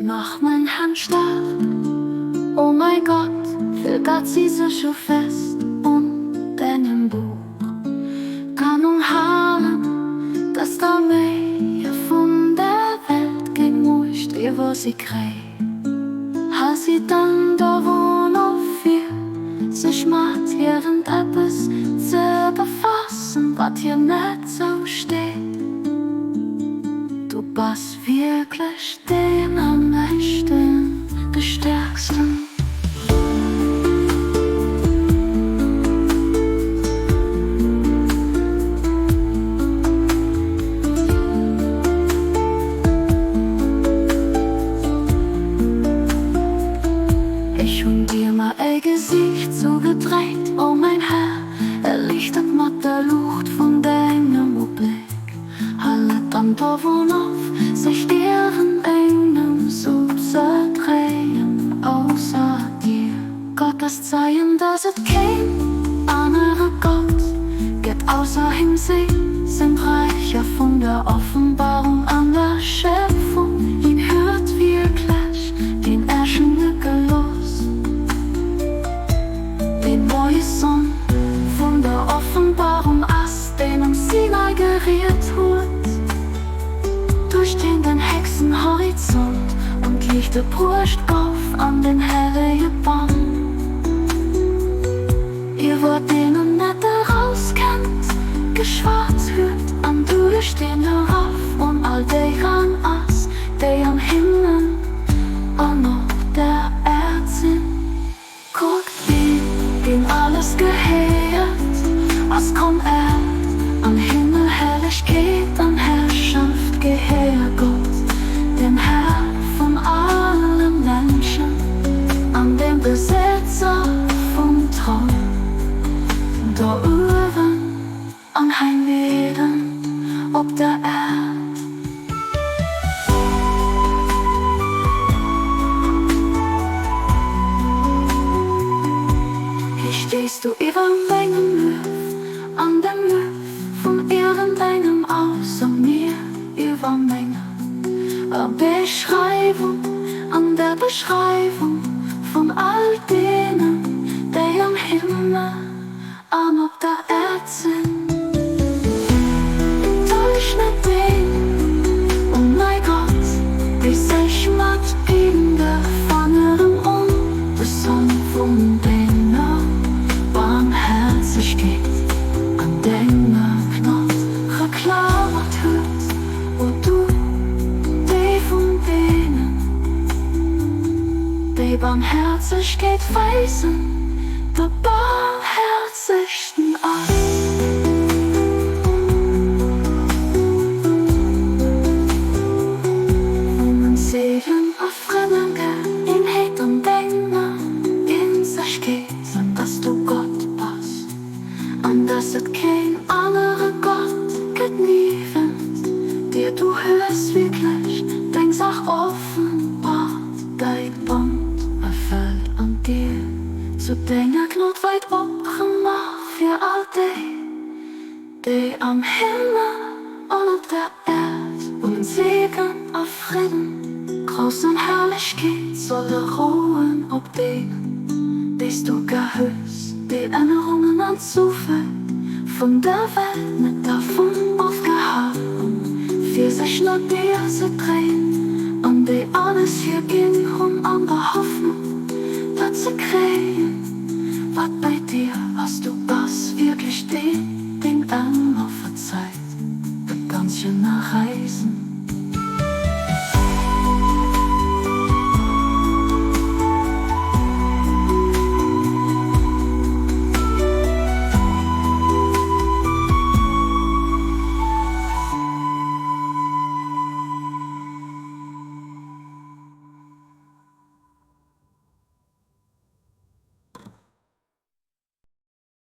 Mach meng Hänn staark, o mäi Gott, fir datt si sech sou fest un dengem Buch kann unhalen, datt d'Arméie vun der Welt keng Muecht iwwer si kréien. Hal si dann dovun of, fir sech mat iergendeppes ze befassen, wat hir net zousteet. Du bass wierklech deen Allmächtegen, de Stäerksten. Ech hunn dir mäi Gesiicht zougedréit, o mäin Här, erliichtert mat der Luucht vun dengem Ubléck. Halet dann dovun of, sech iergendengem zouzedréien ausser dir. Gott ass Zeien, dass et keen anere Gott gëtt ausser him. Si sinn d'Räicher vun der Offenbarung an der Schëpfung. Hien huet wierklech den Äschen net gelooss. Deen Moiesson vun der Offenbarung ass. Deen um Sinai geriet huet, duerch deen den héchsten Horizont un d'Liichte bruecht gouf an den hellege Bann, iwwer deen en net erauskennt, geschwat huet, an duerch deen de Raff un all déi ran ass, déi am Himmel an op der Äerd sinn. Kuckt, deen, deem alles gehéiert, ass komm, Äerd an Himmel, Herrlechkeet an Herrschaft gehéier Gott, dem Här vun alle Menschen an dem Besëtzer vum Troun do uewen an heinidden op der Äerd. Hei stees du iwwer mengem Luef an dem Luef vun iergendengem ausser mir, iwwer menger Beschreiwung an der Beschreiwung vun all deenen, déi am Himmel An op der Äerd sinn. Täusch net deen, o mäi Gott, déi sech mat Binde fangeren un de Sonn vun denger Barmherzegkeet an denger Gnod reklamert huet, o du, déi vun deenen, déi Barmherzegkeet weisen, de barmherzegsten ass. Wou Seelen a Frënnenge Eenheet an denger Eenzegkeet, an dass du Gott bass, an dass et keen anere Gott gëtt niewent dir. Du hues wierklech deng Saach offenbart, däi Bond erfëllt an d'Dier zu denger Gnod weit opgemaach fir all déi, déi am Himmel an op der Äerd un Segen a Fridden, groussen Herrlechkeet solle rouen op deenen, déi s du gär hues, déi Ännerungen an Zufäll vun der Welt net dervun ofgehal hunn, fir sech no dir ze dréien, an déi alles hierginn hunn an der Hoffnung, dat ze kréien, wat bei dir ass. Du bass wierklech deen, deen ëmmer verzeit, de ganz Genereisen.